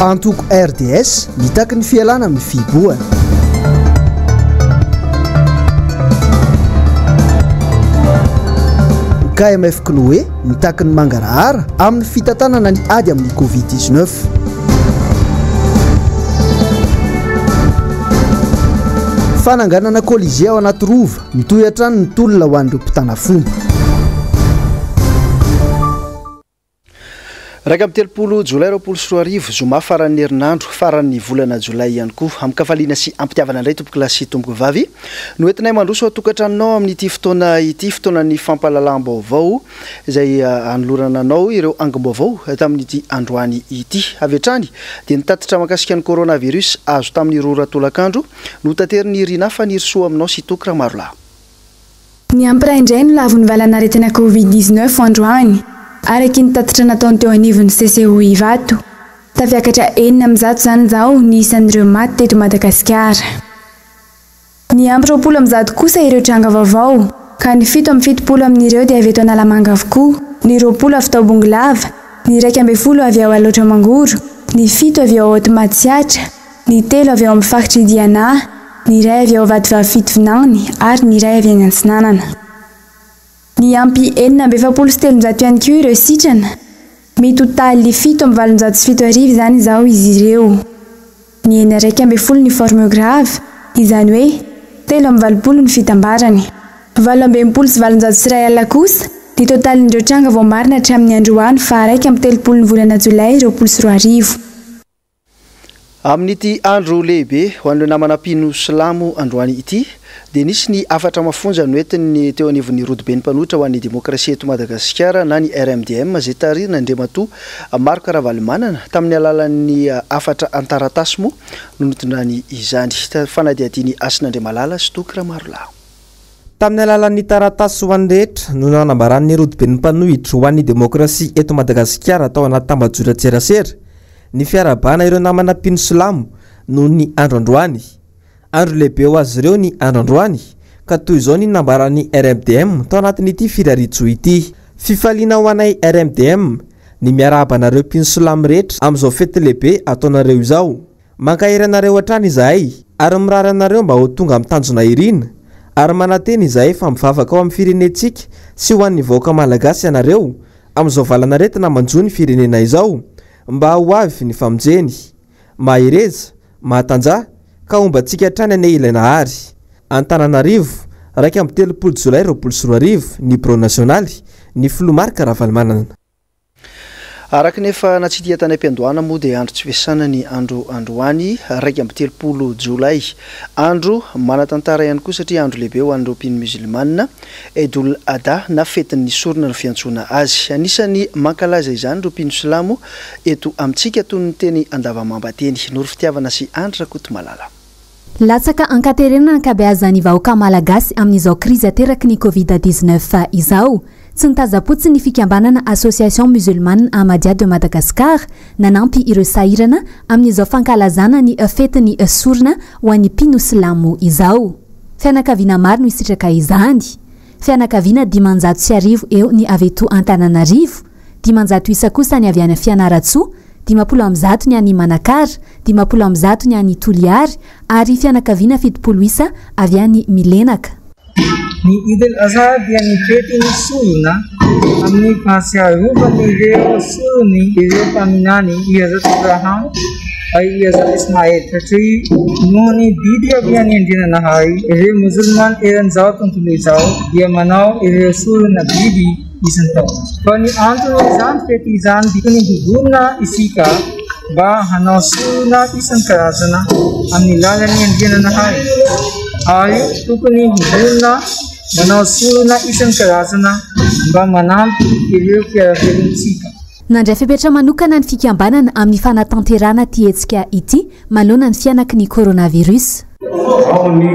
Antoko RDS mitaky ny fialana amin'ny fihibohana. KMF Cnoe mitaky ny mangarahara amin'ny fitantanana ny ady amin'ny Covid 19. Fananganana Colisée ao anaty Rova, mitohy hatrany ny tolona ho an'ireo mpitana fomba. 31 jolay 2020, zoma faran'ny herinandro, faran'ny volana jolay ihany koa. Amin-kafaliana sy am-pitiavana indray tompokolahy sy tompokovavy no entinay mandroso ao an-tokantranonao amin'ity fotoana ity, fotoanan'ny fampahalalam-baovao izay anolorana anao ireo angom-baovao tamin'ity androany ity. Avy hatrany dia ny tatitra mahakasika ny coronavirus azo tamin'ny 2 ora tolakandro no taterin'i Rinah Fanirisoa aminao sy Toky Ramarolahy. Niampy iray indray no lavon'ny valanaretina Covid 19 androany, araky ny tatitra nataony teo anivon'ny CCO Ivato. Tafiakatra 106 izany izao ny isan'ireo maty teto Madagasikara. Niampy 120 kosa ireo tranga vaovao, ka ny 77 amin'ireo dia avy eto Analamanga avokoa, ny 20 avy tao Bongolava, ny 11 avy ao Alaotra Mangoro, ny fito avy ao Haute Matsiatra, ny telo avy ao amin'ny faritr'i Diana, ny iray avy ao Vatovavy Fitovinany ary ny iray avy any Antsinanana. Niampy 346 ihany koa ireo sitrana, mitotaly 787 izany izao izy ireo. Nihena 11 ny forme grave, izany hoe 83 ny fitambarany. 868 kosa ny totalin'ireo tranga voamarina hatramin'ny androany faha 31 ny volana jolay 2020. Amin'ity andro lehibe ho an'ireo namana mpino silamo androany ity dia nisy ny hafatra mafonja noentin'ny teo anivon'ny Rodoben'ny mpanohitra ho an'ny demokrasia eto Madagasikara na ny RMDM izay tarihin'Andriamatoa Marc Ravalomanana tamin'ny alalan'ny hafatra an-taratasy moa no nitondrany izany. Fanadihadian'i Hasina Andriamalala sy Toky Ramarolahy. Tamin'ny alalan'ny taratasy ho an'ny rehetra no nanambaran'ny Rodoben'ny mpanohitra ho an'ny demokrasia eto Madagasikara tao anaty tambajotran-tserasera ny fiarahabana ireo namana mpino silamo noho ny andro androany. Andro lehibe ho azy ireo ny andro androany ka toy izao ny nambaran'ny RMDM tao anatin'ity firariantsoa ity. Fifaliana ho anay RMDM ny miarahaba anareo mpino silamo rehetra amin'izao fety lehibe ataonareo izao. Mankahery anareo hatrany izahay ary mirary anareo mba ho tonga amin'ny tanjona irina ary manantena izahay fa mivavaka ao amin'ny firenentsika sy ho an'ny vahoaka malagasy ianareo amin'izao valanaretina manjo ny firenena izao mba ho avy ny famonjeny. Mahereza, mahatanjaha, ka homba antsika hatrany anie ilay Nahary. Antananarivo, 31 jolay 2020, ny Birao nasionaly, ny Filoha Marc Ravalomanana. Araka ny efa natsidika tany am-piandohana moa dia andro tsy fiasana ny andro androany 31 jolay. Andro manan-tantara ihany koa satria andro lehibe ho an'ireo mpino musulmana. Eid-ul Adha na fetin'ny sorona no fiantsoana azy. Anisan'ny mankalaza izany ireo mpino silamo eto amintsika toy ny teny Andavamamba teny. Noro Fitiavana sy Andry Rakotomalala. Latsaka ankaterena ny ankabeazan'ny vahoaka malagasy amin'izao krizy ateraky ny Covid 19 izao. Tsy nitazam-potsiny ny fikambanana Association Musulmane Ahmadiyya de Madagascar nanampy ireo sahirana amin'izao fankalazana ny fetin'ny sorona ho an'ny mpino silamo izao. Fianakaviana maro no hisitraka izany. Fianakaviana 1500 eo ny avy eto Antananarivo, 500 isa kosa ny avy any Fianarantsoa, 150 ny any Manakara, 150 ny any Toliary ary fianakaviana 70 isa avy any Milenaka. Ny Eid al-Azha dia ny fetin'ny sorona amin'ny fahatsiarovana ireo soron'ny ireo mpaminany i Hazrat Abraham ary i Hazrat Ismael satria noho ny didy avy any Andriananahary ireo Mozilmana eran'izao tontolo izao dia manao ireo sorona biby isan-taona. Fa ny anton'izany fety izany dia tokony hivonona isika mba hanao sorona isan-karazana amin'ny lalan'ny Andriananahary ary tokony hivonona manao sorona isan-karazana mba manampy ireo mpiara-belontsika. Nandray fepetra manokana ny fikambanana amin'ny fanatanterahana ity hetsika ity manoloana ny fihanaky ny coronavirus. Ao ny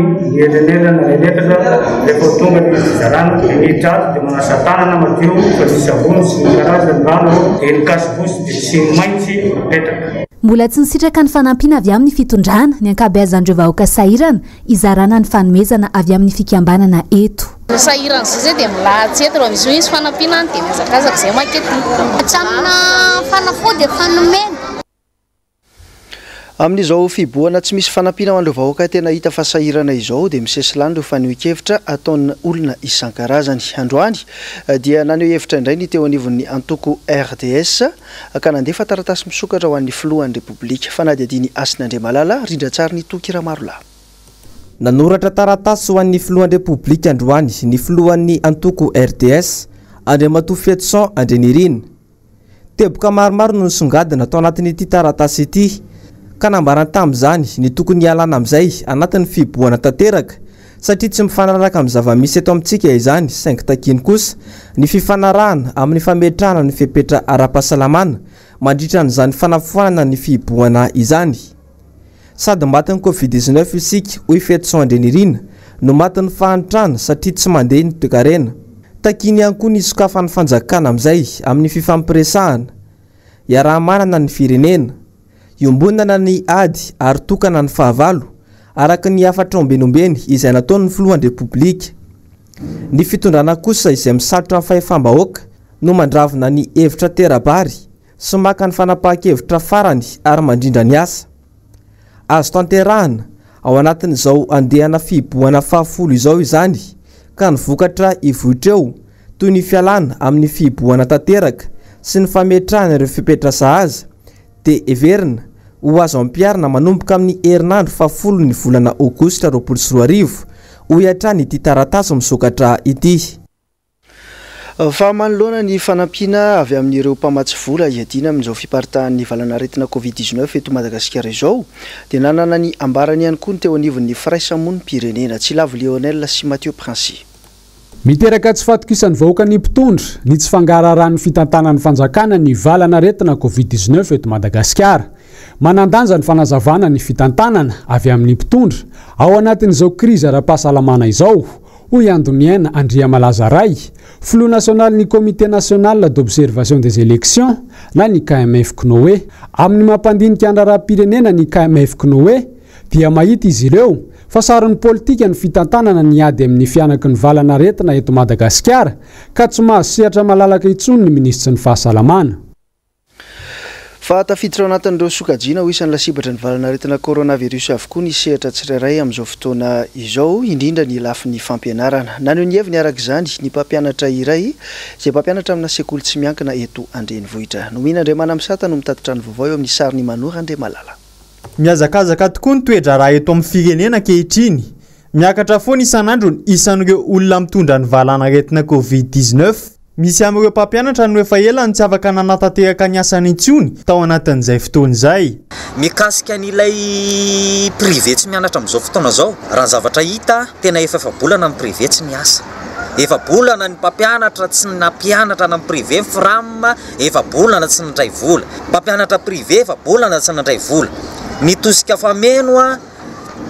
elanelana rehetra rehefa tonga ny fizarana dia miditra ato dia manasa tanana madio fa ny savony sy ny karazany rano dia ny cache-bouche dia tsy maintsy apetraka. Mbola tsy nisitraka ny fanampiana avy amin'ny fitondrana ny ankabeazan'ireo vahoaka sahirana hizarana ny fanomezana avy amin'ny fikambanana eto. Ny sahirana izao izay dia milahatsy eto, raha misy misy fanampiana any dia mihazakazaka izay mankety. Hatraminà fanafody efa nomena. Amin'izao fihibohana tsy misy fanampiana ho an'ireo vahoaka tena hita fa sahirana izao dia misesilany ireo fanehoan-kevitra ataon'ny olona isan-karazany. Androany dia naneho hevitra indray ny teo anivon'ny antoko RDS ka nandefa taratasy misokatra ho an'ny filohan'ny Repoblika. Fanadihadian'i Hasina Andriamalala, rindran-tsarin'i Toky Ramarolahy. Nanoratra taratasy ho an'ny filohan'ny Repoblika androany ny filohan'ny antoko RDS, Andriamatoa Fetison Andrianirina. Teboka maromaro no nisongadina tao anatin'ity taratasy ity, ka nambarany tamin'izany ny tokony hialana amin'izay anatin'ny fihibohana tanteraka, satria tsy mifanaraka amin'ny zava-misy eto amintsika izany, saingy takiany kosa ny fifanarahana amin'ny fametrahana ny fepetra ara-pahasalamana mandritra an'izany fanafoanana ny fihibohana izany. Sady matin'ny Covid 19 isika, hoy Fetison Andrianirina, no matin'ny fahantrana satria tsy mandeha ny toekarena. Takiany ihany koa ny hisokafan'ny fanjakana amin'izay amin'ny fifampiresahana. Iaraha-manana ny firenena. Iombonana ny ady ary tokana ny fahavalo, araka ny hafatra ombieny ombieny izay nataon'ny filohan'ny Repoblika. Ny fitondrana kosa izay misalotra ny fahefam-bahoaka no mandravona ny hevitra tera-bary sy maka ny fanapahan-kevitra farany ary mandrindra ny asa. Azo tanterahana ao anatin'izao andiana fihibohana fahafolo izao izany ka ny vokatra hivoitra eo toy ny fialana amin'ny fihibohana tanteraka sy ny fametrahana ireo fepetra sahaza dia heverina ho azo ampiharina manomboka amin'ny herinandro fahafolo ny volana aogositra 2020, hoy hatrany ity taratasy misokatra ity. Fa manoloana ny fanampiana avy amin'ireo mpamatsy vola hiadiana amin'izao fiparitahan'ny valanaretina Covid 19 eto Madagasikara izao dia nanana ny ambarany ihany koa ny teo anivon'ny firaisamonim-pirenena, Tsilavo Lionel sy Mathieu Princi. Miteraka tsy fahatokisan'ny vahoaka ny mpitondra, ny tsy fangaraharahan'ny fitantanan'ny fanjakana ny valanaretina Covid 19 eto Madagasikara. Manan-danja ny fanazavana ny fitantanana avy amin'ny mpitondra ao anatin'izao krizy ara-pahasalamana izao, hoy Andoniaina Andriamalaza Ray, filoha nasionalin'ny Comité national d'observation des élections na ny KMF-CNOE. Amin'ny maha mpandinika ny raharaham-pirenena ny KMF-CNOE dia mahita izy ireo fa saron'ny politika ny fitantanana ny ady amin'ny fihanaky ny valan'aretina eto Madagasikara ka tsy mahazo sehatra malalaka intsony ny minisitry ny fahasalamana. Fa tafiditra ao anatin'ireo sokajiana ho isan'ny lasibatra ny valanaretina coronavirus avokoa ny sehatra tsirairay amin'izao fotoana izao, indrindra ny lafiny fampianarana. Naneho ny heviny araka izany ny mpampianatra iray izay mpampianatra amina sekoly tsy miankina eto an-drenivohitra. Nomena Andriamanamisata no mitatitra ny vaovao eo amin'ny sarin'i Manoro Andriamalala. Mihazakazaka tokoa ny toe-draharaha eto amin'ny firenena ankehitriny. Miakatra foana isan'andro ny isan'ireo olona mitondra ny valanaretina Covid 19. Misy amin'ireo mpampianatra no efa ela no tsy afaka nanatanteraka ny asany intsony tao anatin'izay fotoana izay. Mikasika an'ilay privé tsy mianatra amin'izao fotoana izao, raha ny zavatra hita, tena efa efa-bolana ny privé tsy miasa. Efa-bolana ny mpampianatra tsy nampianatra any amin'ny privé, fram efa-bolana tsy nandray vola. Mpampianatra privé efa-bolana tsy nandray vola. Ny tosika fameno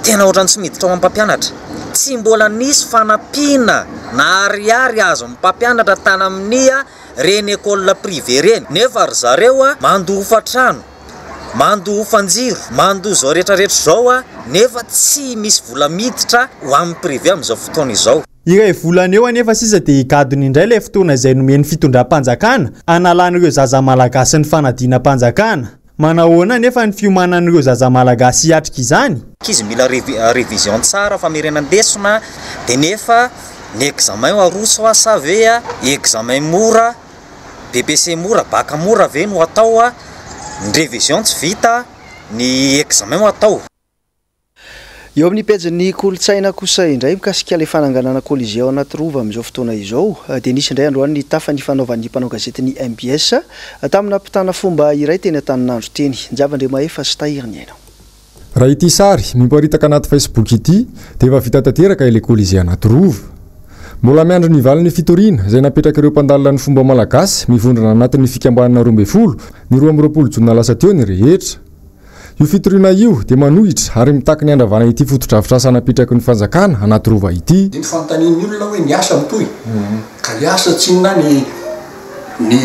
Tena ohatran'ny tsy miditra ao amin'ny mpampianatra. Tsy mbola nisy fanampiana na ariary azon'ny mpampianatra tany amin'ny reny école privée reny. Nefa ry zareo mandoa hofantrano, mandoa hofan-jiro, mandoa izao rehetra rehetra izao nefa tsy misy vola miditra ho an'ny privé amin'izao fotoana izao. Iray volana eo anefa sisa dia higadona indray ilay fotoana izay nomen'ny fitondram-panjakana hanalan'ireo zaza malagasy ny fanadinam-panjakana. Manahoana anefa ny fiomanan'ireo zaza malagasy hiatrika izany? Ankizy mila révision tsara, famerenan-desona, dia nefa ny examen aroso sa ve examen mora, BEPC mora, bac mora ve no atao, ny révision tsy vita, ny examen atao. Eo amin'ny pejin'ny kolontsaina kosa indray, mikasika ilay fananganana Colisée ao anaty Rova amin'izao fotoana izao, dia nisy indray androany ny tafa nifanaovan'ny mpanao gazetin'ny mbs tamina mpitana fomba iray teny Antaninandro teny. Njava Andriamahefa sy Tahiry Ny Aina. Raha ity sary miparitaka anaty Facebook ity dia efa vita tanteraka ilay Colisée anaty Rova. Mbola miandry ny valin'ny fitoriana izay napetrak'ireo mpandalina ny fomba malagasy mivondrona anatin'ny fikambanana 12 ny 22 jona lasa teo ny rehetra. Io fitoriana io dia manohitra ary mitaky ny handravana ity fotodrafitrasa napetraky ny fanjakana anaty rova ity. Dia ny fanontanian'ny olona hoe ny asa mitohy? Ka le asa tsinona ny ny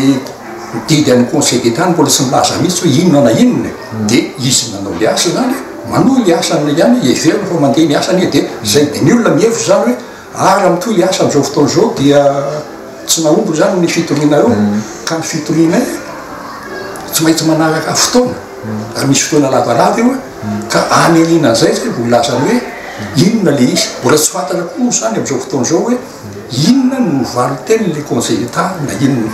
didy an'ny conseil d'etat no mbola tsy milaza mihitsy hoe inona na inona e! Dia izy nanao le asa izany manohy le asany ihany, heverina fa mandeha ny asany dia zay, dia ny olona mihevitra izany hoe ary raha mitohy le asa amin'izao fotoana izao dia tsy nahomby izany ny fitorianareo, ka ny fitorianay tsy maintsy manaraka fotoana. ary misy fotoana lavalava io ka any aorianan'izay zay vao hilaza ny hoe inona le izy. Mbola tsy fantatra koa moa izany amin'izao fotoana izao hoe inona no valin-tenin'ilay Conseil d'Etat na inona.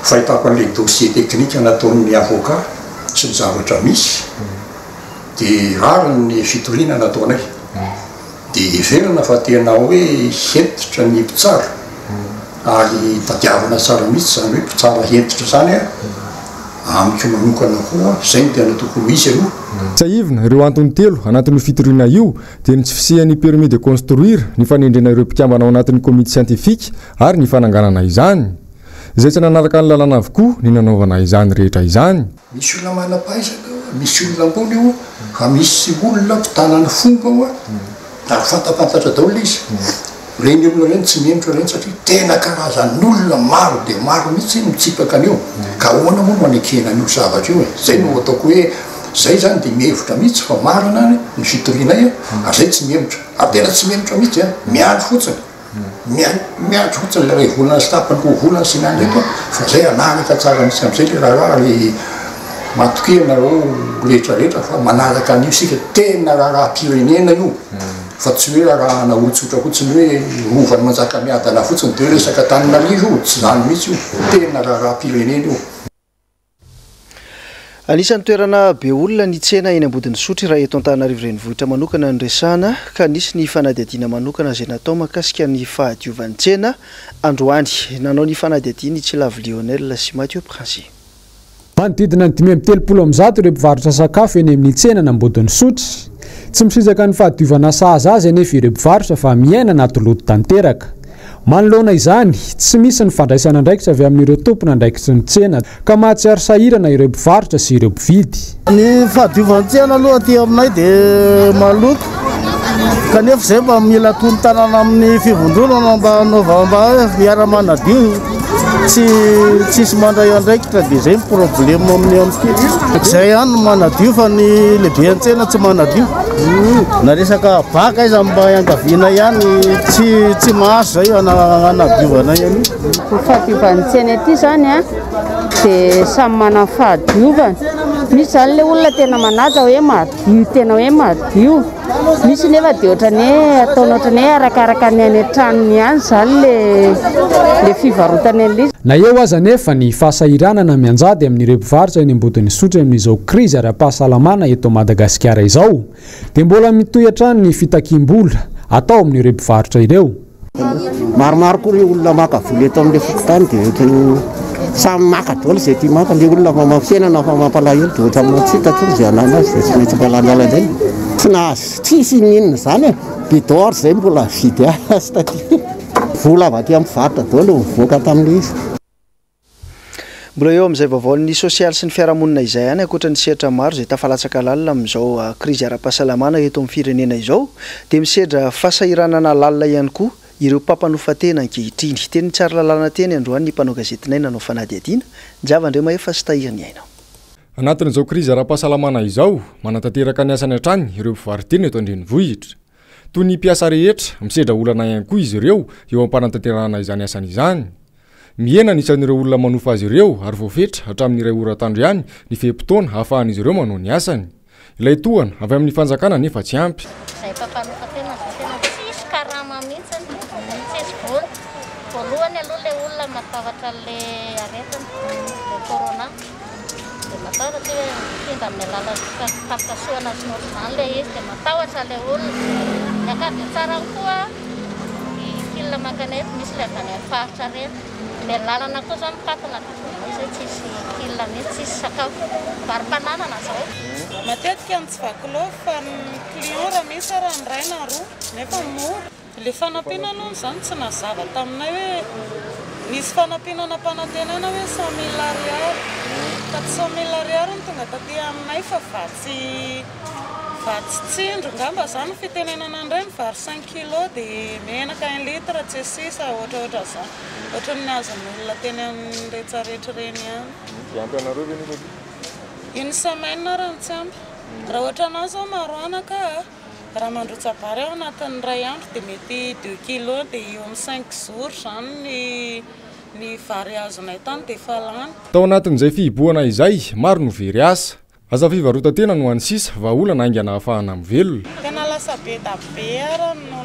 Fahitako an'ilay dossier technique nataon'ny avocat sy ny zavatra misy dia rariny ny fitoriana nataonay. Dia heverina fa tena hoe hentitra ny mpitsara ary tadiavina tsara mihitsy izany hoe mpitsara hentitra izany an, amiko manokana koa izay no tena tokony ho izy aloha. Tsiahivina, ireo antony telo anatin'io fitoriana io dia ny tsy fisian'ny permis de construire, ny fanendrena ireo mpikambana ao anatin'ny komity siantifika ary ny fananganana izany. Izay tsy nanaraka ny lalàna avokoa ny nanaovana izany rehetra izany. Misy olona manam-pahaizana ao, misy olona ambony ao, fa misy olona mpitana ny fomba ao, ary fantapantatra daholo izy. Ireny olona ireny tsy mihemotra ireny satria tena karazan'olona maro dia maro mihitsy mitsipaka an'io. Ka ahoana moa no hanekena an'io zavatra io e? Izay no ataoko hoe, izay izany dia mihevitra mihitsy fa marina ny fitorianay, ary izay tsy mihemotra. Ary tena tsy mihemotra mihitsy an, miandry fotsiny. Miandry fotsiny ilay iray volana sy tapany roa volana sy ny any eto fa zay hanaraka tsara mihitsy amizay le raharaha ary matokia ianareo rehetra rehetra fa manaraka an'io isika, tena raharaham-pirenena io fa tsy hoe raharahana olon-tsotra fotsiny hoe rovan'i Manjakamiadana fotsiny de hoe resaka Antananarivo io, tsy zany mihitsy io, tena raharaham-pirenena io. Anisan'ny toerana be olona ny tsena eny Ambodin'Isotry raha eto Antananarivo Renivohitra manokana no resahana ka nisy ny fanadihadiana manokana izay natao mahakasika ny fahadiovan'ny tsena androany. Nanao ny fanadihadiana i Tsilavo Lionel sy Mathieu Princy. Manodidina ny 135 ireo mpivarotra sakafo eny amin'ny tsenan'Ambodin'Isotry. Tsy misitraka ny fahadiovana sahaza azy anefa ireo mpivarotra fa miaina anaty loto tanteraka. Manoloana izany, tsy misy ny fandraisana andraikitra avy amin'ireo tompon'andraikitry ny tsena ka mahatsiaro sahirana ireo mpivarotra sy ireo mpividy. Ny fahadiovan-tsena aloha aty aminay dia maloto kanefa izay mba mila tolo-tanana amin'ny fivondronana mba hanaovana mba hiara-manadio tsy tsisy mandray andraikitra dia izay ny problème amin'ny amin'ity. Izay ihany no manadio fa ny lehibe an-tsena tsy manadio. Na resaka bac aiza mba iangaviana ihany tsy tsy mahazo zay hanadiovana an'io. Ny fahadiovan'ny tsena ety zany a dia samy manana ny fahadiovany. Misy zany le olona tena manaja hoe madio tena hoe madio. Misy nefa dia ohatran'ny hoe ataony ohatran'ny hoe arakaraka ny any an-tranony ihany zany le le fivarotany an'ilay izy. Na eo aza anefa ny fahasahiranana mianjady amin'ireo mpivarotra eny Ambodin'Isotry amin'izao krizy ara-pahasalamana eto Madagasikara izao dia mbola mitohy hatrany ny fitakiam-bola atao amin'ireo mpivarotra ireo. Maromaro koa ireo olona maka vola eto amin'ilay fokontany dia ohatran'ny samy maka daholo izay tia maka. Ilay olona mamafy fiainana fa mampalahelo dia ohatran'ny tsy hita intsony izay hanana azy dia tsy maintsy mba lany alina indray. Tsy nahazo tsisy n'inona izany e! Bidon ary izay mbola nividy azy taty. Vola avy aty amin'ny mpivarotra daholo no nivoaka tamin'ilay izy. Mbola eo amin'izay vaovaon'ny sosialy sy ny fiarahamonina izay ihany, ankoatra ny sehatra maro izay tafalatsaka lalina amin'izao krizy ara-pahasalamana eto amin'ny firenena izao, dia misedra fahasahiranana lalina ihany koa ireo mpampanofa tena ankehitriny. Teny Tsaralalàna teny androany ny mpanao gazetinay nanao fanadihadiana, Njava Andriamahefa sy Tahiry Ny Aina. Anatin'izao krizy ara-pahasalamana izao, manatanteraka ny asany hatrany ireo mpivaro-tena eto an-drenivohitra. Toy ny mpiasa rehetra, misedra olana ihany koa izy ireo eo am-panatanterahana izany asany izany. Mihena ny isan'ireo olona manofa azy ireo ary voafetra hatramin'ny iray ora atoandro ihany ny fe-potoana ahafahan'izy ireo manao ny asany. Ilay tohana avy amin'ny fanjakana anefa tsy ampy. Izay mpampanofa tena izao tena tsisy karama mihitsy, tsisy vola. Voalohany aloha ilay olona matahotra an'ilay aretina, ilay corona, dia matahotra hoe mifindra amin'ny alalan'ny fifampikasohana sy ny ohatr'izany ilay izy dia matahotra ilay olona. Ny ankabetsarany koa. Ny fil mankany eto misy ilay avy any amin'ny faritra ireny. Ilay lalana koa izao mikatona dia vao mainka izay tsisy fil mihitsy, tsisy sakafo. Varo-pananana izao. Matetika ny tsy vaky lôfy fa ny client raha misy ara ny iray na roa nefa mora. Ilay fanampiana aloha izany tsy nazava taminay hoe nisy fanampiana nampanantenaina hoe 100 mille ariary fa tsy 100 mille ariary no tonga taty aminay fa vatsy Vatsy tsindro ngamba zany fitenenana an'ireny, vary cinq kilo dia menaka un litre tsy sisa ohatraohatran'izany, ohatran'ny azon'olona teny amin'ny retsaretra ireny ihany. Dia ampy anareo ve nefa ity? Une semaine ary no tsy ampy. Raha ohatranà zao maro anaka a, raha mandrotsa-bary aho anatin'ny iray andro dia mety deux kilos dia eo amin'ny cinq jours izany ny ny vary azonay tany dia efa lany. Tao anatin'izay fihibohana izay, maro no very asa. Asa fivarotan-tena no hany sisa vahaolana haingana ahafahana mivelona. Tena lasa be da be ary noho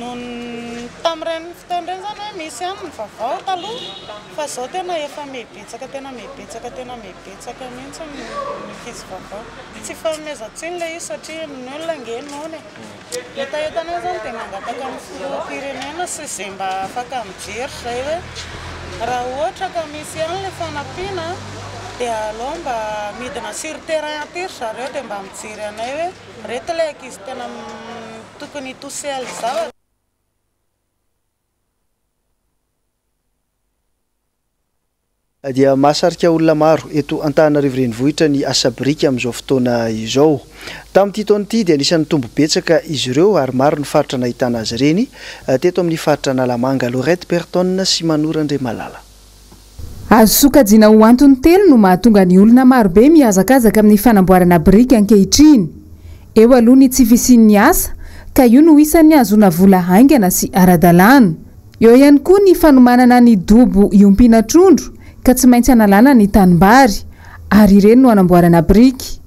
noho ny tamin'ireny fotoana ireny izany hoe misy ihany ny vaovao taloha fa izao tena efa miha-betsaka tena miha-betsaka tena miha-betsaka mihitsy ny ankizy vaovao. Tsy ifanomezan-tsiny ilay izy satria ny olona ange noana e. Hetahetanay izany dia mangataka amin'ny filoham-pirenena sy izay mba afaka mijery izay hoe raha ohatra ka misy ihany ilay fanampiana dia aleo mba midina sur terrain aty ry zareo dia mba mijery anay hoe ireto ilay ankizy tena tokony hi-toucher an'ilay zavatra. Dia mahasarika olona maro eto Antananarivo Renivohitra ny asa biriky amin'izao fotoana izao. Tamin'ity taona ity dia anisan'ny nitombo betsaka izy ireo ary maro ny faritra nahitana azy ireny teto amin'ny faritra Analamanga. Laurette Berton sy Manoro Andriamalala. Azo sokajiana ho antony telo no mahatonga ny olona marobe mihazakazaka amin'ny fanamboarana biriky ankehitriny. Eo aloha ny tsy fisian'ny asa ka io no isan'ny hahazoana vola haingana sy ara-dalàna. Eo ihany koa ny fanomanana ny dobo hiompiana trondro ka tsy maintsy analana ny tanimbary ary ireny no anamboarana biriky.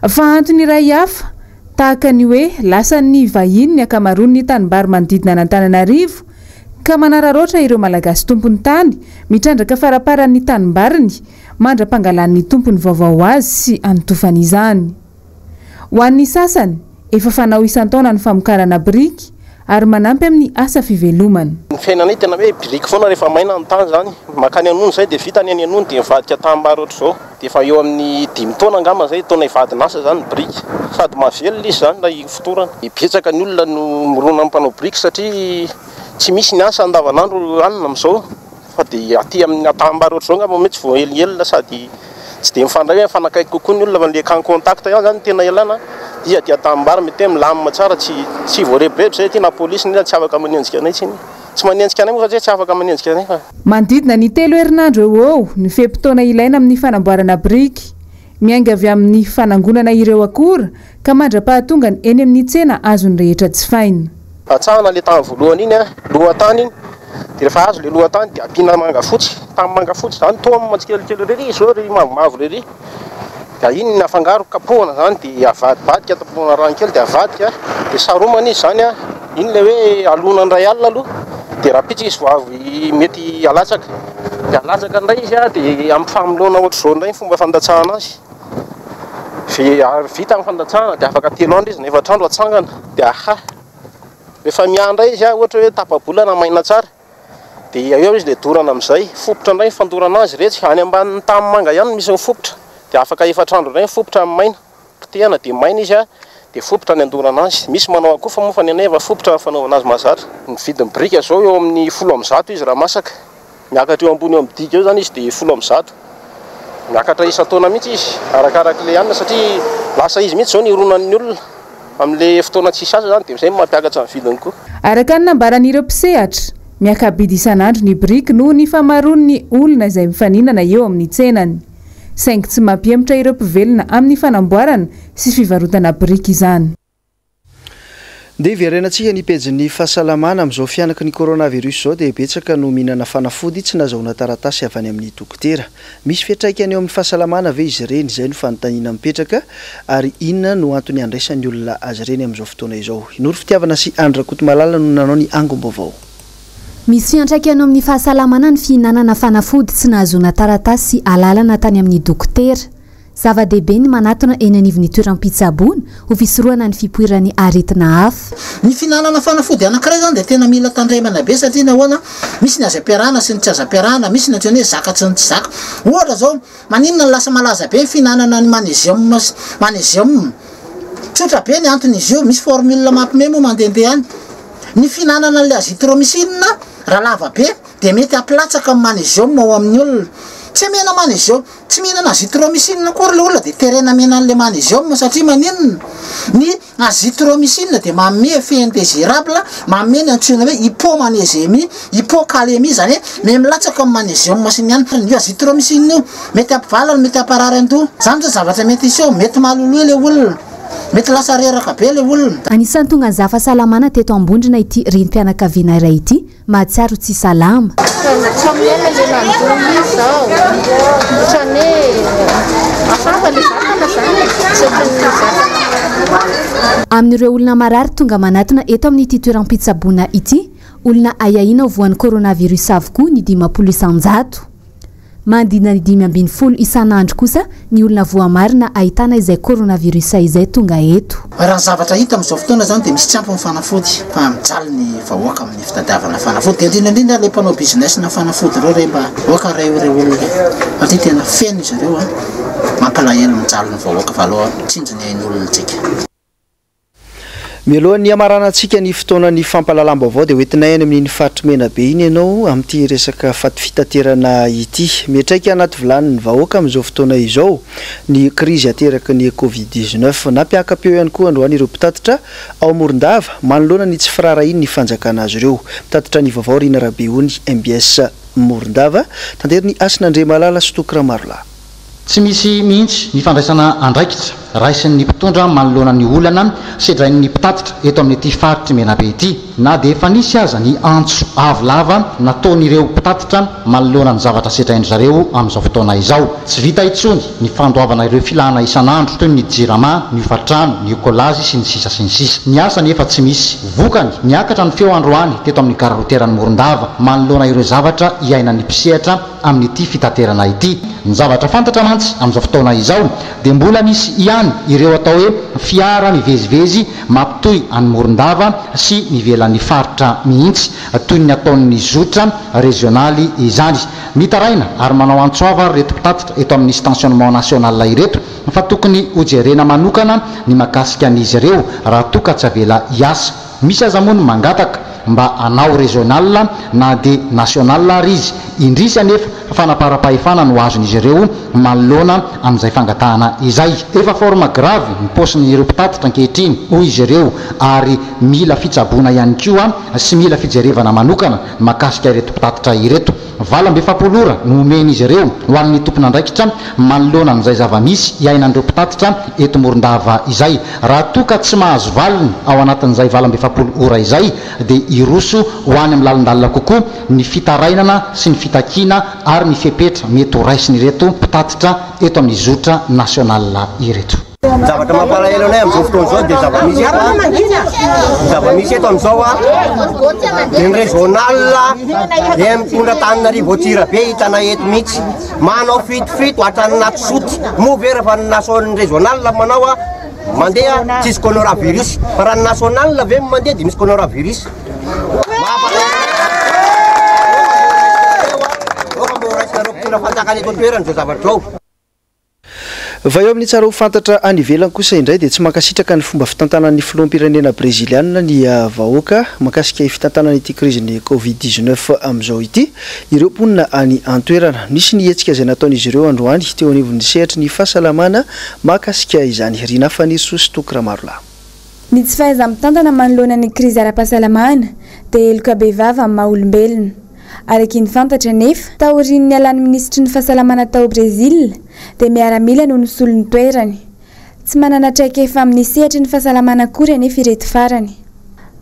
Fa antony iray hafa, tahaka ny hoe lasan'ny vahiny ny ankamaroan'ny tanimbary manodidina an'Antananarivo ka manararaotra ireo Malagasy tompon'ny tany mitrandraka faraparan'ny tanimbariny mandra-pangalan'ny tompony vaovao azy sy anotofany izany. Ho an'ny sasany, efa fanao isan-taona ny famokarana biriky ary manampy amin'ny asa fivelomana. Ny fiainanay tena hoe biriky foana rehefa maina ny tany izany. Mankany Anony izay dia vita ny any Anony dia mivadika tanimbary ohatr'izao. Dia efa eo amin'ny dimy taona angamba izay ataonay vadin'asa izany ny biriky. Sady mahavelona izy izany ilay fotorana. Betsaka ny olona no mirona amin'ny mpanao biriky satria tsy misy ny asa andavanandro hanina amin'izao. Fa dia aty amin'ny antahimbary ohatr'izao angamba mihitsy vao mihelina sady tsy dia mifandray hoe mifanakaiky kokoa ny olona fa le cas contact ihany zany no tena ilana dia aty antahimbary mety hoe milamina tsara tsy tsy voarebireby zay aty na polisy nefa tsy afaka manenjika anay tsiny tsy manenjika anay moa fa tsy hoe tsy afaka manenjika anay fa. Manodidina ny telo herinandro eo ho eo ny fe-potoana ilaina amin'ny fanamboarana biriky. Miainga avy amin'ny fanangonana ireo akora ka mandra-pahatongany eny amin'ny tsena azon'ny rehetra jifaina. Atsahana le tany voalohany iny an, lohatany iny, de rehefa azo le lohatany de ampiana manga fotsy, tany manga fotsy zany toa matsikelikely rery zao ry mavomavo rery, de iny ny afangaro kapohana zany de avadibadika tapohana rano kely de avadika de saromana izy zany an, iny le hoe alona indray alina aloha de rahampitso izy vao avy mety alatsaka, de alatsaka indray izy an de amin'ny famoloana ohatr'izao indray ny fomba fandatsahana azy. Ary vita ny fandatsahana dia afaka telo andro izy na efatra andro atsangana dia aha. Rehefa miahy indray izy ohatra hoe tapa-bolana maina tsara dia eo izy dia dorana amin'izay. Fopotra indray ny fandorana azy iretsy. Any ambanin'ny tanimanga ihany no misy ny fopotra. Dia afaka efatra andro indray ny fopotra amin'ny maina. Potehana dia maina izy dia fopotra ny andorana azy. Misy manao akofa moa fa ny anay efa fopotra ny fanaovana azy mahazatra. Ny vidin'ny biriky izao eo amin'ny 110 izy raha masaka. Miakatra eo ambony eo amin'ny digue eo izany izy dia 110. Miakatra isan-taona mihitsy izy arakarak'ilay hanina satria lasa izy mihitsy izao ny hironan'ny olona amin'ilay fotoana tsisy asa izany dia izay no mampiakatra ny vidiny koa. Araka ny nambaran'ireo mpisehatra, miaka-bidy isan'andro ny biriky noho ny famaroan'ny olona izay mifaninana eo amin'ny tsenany. Saingy tsy mampihemotra ireo mpivelona amin'ny fanamboarana sy fivarotana biriky izany. Ndeha hiverenantsika ny pejin'ny fahasalamana. Amin'izao fihanaky ny coronavirus izao dia betsaka no mihinana fanafody tsy nazahoana taratasy avy any amin'ny dokotera. Misy fiantraikany eo amin'ny fahasalamana ve izy ireny? Izay no fanontaniana mipetraka ary inona no antony handraisan'ny olona azy ireny amin'izao fotoana izao? I Noro Fitiavana sy Andry Rakotomalala no nanao ny angom-baovao. Misy fiantraikany eo amin'ny fahasalamana ny fihinanana fanafody tsy nahazoana taratasy sy alalana tany amin'ny dokotera. Zava-dehibe ny manatona eny anivon'ny toeram-pitsaboana ho fisorohana ny fipoiran'ny aretina hafa. Ny fihinanana fanafody anankiray izany dia tena mila tandremana be satria nahoana? Misy ny azo ampiarahana sy ny tsy azo ampiarahana, misy ny antsoina hoe zaka sy ny tsy zaka. Ohatra izao, maninona no lasa malaza be ny fihinanana ny magnésium sy magnésium? Tsotra be ny anton'izy io, misy formule mampime moa mandehandeha any. Ny fihinanana an'ilay azithromycine raha lava be dia mety hampilatsaka ny magnésium ao amin'ny olona. Tsy omena magnésium. Tsy mihinana azithromycine akory ilay olona dia terena mihinana ilay magnésium satria maninona? Ny azithromycine dia manome effet indésirable, manome ny antsoina hoe hypomagnésémie, hypocalémie, izany hoe miha milatsaka ny magnésium sy ny hanitra. Io azithromycine io mety hampivalana, mety hamparary an-doha. Izany izao zavatra mety hiseho, mety maloloha ilay olona, mety lasa reraka be ilay olona. Anisan'ny tonga nizaha fahasalamana teto Ambondrona ity renim-pianakaviana iray ity Mahatsiaro tsy salama. Tsy miaina le nandoa izy zao. Otrany hoe hafahafa le zavatra. Amin'ireo olona marary tonga manatona eto amin'ity toeram-pitsaboana ity, olona ahiahiana ho voan'ny coronavirus avokoa ny 50%. Manodidina ny 15 isan'andro kosa ny olona voamarina ahitana izay coronavirus izay tonga eto. Raha ny zavatra hita amin'izao fotoana izany dia misy tsy ampy ny fanafody fa mijaly ny vahoaka amin'ny fitadiavana fanafody dia indrindra indrindra ilay mpanao business na fanafody ireo re mba aoka ray ireo olona ireo satria tena feno izy ireo an, mampalahelo mijaly ny vahoaka fa aleo mitsinjo ny ain'olona tsika. Mialohan'ny hamaranantsika ny fotoanan'ny fampahalalam-baovao dia hoentinay any amin'iny faritr'i Menabe iny ianao amin'ity resaka faty fitaterana ity. Miantraika anaty vilanin'ny vahoaka amin'izao fotoana izao ny krizy ateraky ny Covid 19. Nampiaka-peo ihany koa androany ireo mpitatitra ao Morondava manoloana ny tsy firaharahian'ny fanjakana azy ireo. Mpitatitra ny vaovao Rina Rabeony, mbs Morondava, tanterin'i Hasina Andriamalala sy Toky Ramarolahy. Tsy misy mihitsy ny fandraisana andraikitra raisin'ny mpitondra manoloana ny olana sedrain'ny mpitatitra eto amin'ity faritr'i Menabe ity. Na dia efa nisy aza ny antso avo lava nataon'ireo mpitatitra manoloana ny zavatra sedrain-dry zareo amin'izao fotoana izao. Tsy vita intsony ny fandoavana ireo filana isan'andro toy ny jirama, ny hofantrano, ny ekolazy sy ny sisa sy ny sisa. Ny asa anefa tsy misy. Vokany, niakatra ny feo androany teto amin'ny gara roteran'i Morondava manoloana ireo zavatra iainan'ny mpisehatra amin'ity fitaterana ity. Ny zavatra fantatra mantsy amin'izao fotoana izao dia mbola misy ihany ireo atao hoe fiara mivezivezy mampitohy an'i Morondava sy ny ivelan'ny faritra mihitsy toy ny ataon'ny zotra rezionaly izany. Mitaraina ary manao antso avo ary ireto mpitatitra eto amin'ny stantionnement national ireto fa tokony hojerena manokana ny mahakasika an'izy ireo raha toa ka tsy avela hiasa. Misy aza moa ny mangataka mba hanao regional na dia national ary izy, indrisy anefa fa fanaparam-pahefana no azon'izy ireo manoloana an'izay fangatahana izay. Efa forme grave ny paosin'ireo mpitatitra ankehitriny hoy izy ireo ary mila fitsaboana ihany koa sy mila fijerevana manokana mahakasika ireto mpitatitra ireto. 48 ora no omen'izy ireo ho an'ny tompon'andraikitra manoloana an'izay zava-misy iainan'ireo mpitatitra eto Morondava izay. Raha toa ka tsy mahazo valiny ao anatin'izay 48 ora izay dia hiroso ho any amin'ny lalindalina kokoa ny fitarainana sy ny fitakiana ary ny fepetra mety ho raisin'ireto mpitatitra eto amin'ny zotra national ireto. Ny zavatra mampalahelo anay amin'izao fotoana izao dia zava-misy eto a, ny zava-misy eto amin'izao a, dia ny régional dia mitondra Antananarivo Antsirabe hitanay eto mihitsy, manao fitofito hatrany anaty soty, moa ve rehefa ny nation ny régional manao a, mandeha tsisy coronavirus, fa raha ny national ve no mandeha dia misy coronavirus. Mampalahelo. Aoka mba ho raisinareo mpitondra fanjakana eto an-toerana izao zavatra izao. Fa eo amin'ny tsara ho fantatra any ivelany kosa indray dia tsy mankasitraka ny fomba fitantanan'ny filoham-pirenena breziliana ny vahoaka mahakasika fitantanana ity krizin'ny Covid 19 amin'izao ity ireo mponina any an-toerana. Nisy ny hetsika izay nataon'izy ireo androany teo anivon'ny sehatry ny fahasalamana mahakasika izany. Rinah Fanirisoa sy Toky Ramarolahy. Ny tsy fahaiza-mitantana manoloana ny krizy ara-pahasalamana dia heloka bevava amin'ny maha olombelona. Araka ny fantatra anefa, taorian'ny nialan'ny minisitry ny fahasalamana tao Brezila dia miaramila no nisolo ny toerany. Tsy manana traikefa amin'ny sehatry ny fahasalamana akory anefa ireto farany.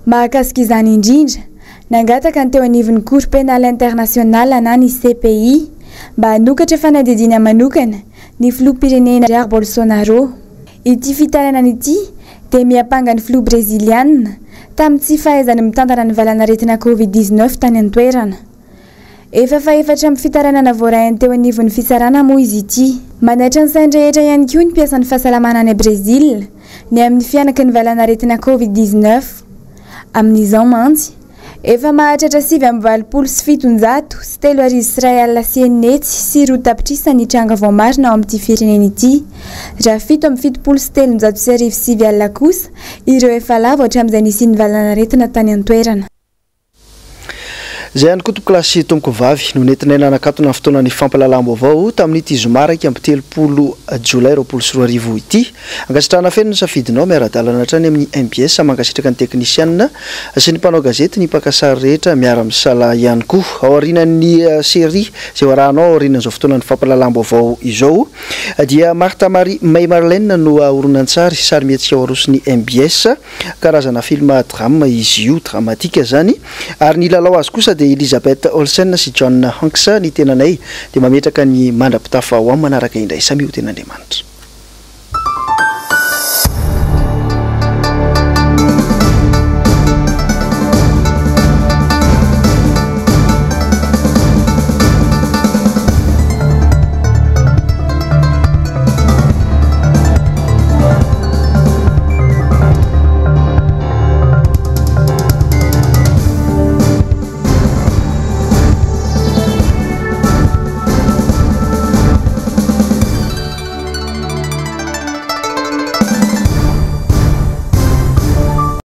Mahakasika izany indrindra, nangataka ny teo anivon'ny Cour Pénale Internationale na ny CPI mba hanokatra fanadihadiana manokana ny filoham-pirenena Jair Bolsonaro. Ity fitarainana ity dia miampanga ny filoha breziliana tamin'ny tsy fahaizany mitantana ny valanaretina Covid 19 tany an-toerana. Efa fahefatra amin'ny fitarainana voarainy teo anivon'ny fitsarana moa izy ity. Manaitra ny sain'ny rehetra ihany koa ny mpiasan'ny fahasalamana any Brezila ny amin'ny fihanaky ny valanaretina Covid 19. Amin'izao mantsy, Efa mahatratra 3789 01 tapitrisa ny tranga voamarina ao amin'ity firenena ity, raha 1377 09 kosa ireo efa lavo hatramin'izay nisian'ny valanaretina tany an-toerana. Izay ihany koa tompokolahy sy tompokovavy no nentinay nanakatona ny fotoanan'ny fampahalalam-baovao tamin'ity zoma 31 jolay 2020 ity. Ankasitrahana feno ny safidinao, miara-dalana hatrany amin'ny mbs, mankasitraka ny teknisianina sy ny mpanao gazety, ny mpaka sary rehetra miara-misalahy ihany koa. Ao aorianan'ny série izay ho arahanao aorianan'izao fotoanan'ny fampahalalam-baovao izao dia Martha Marie May Marlene no horonantsary, sarimihetsika ho aroson'ny mbs, karazana film drame izy io, dramatique izany, ary ny lalao azy kosa dia Elizabeth Olsen sy John Hanks, ny tenanay dia mametraka ny mandra-pitafa ho amin'ny manaraka indray. Samia ho ten'Andriamanitra.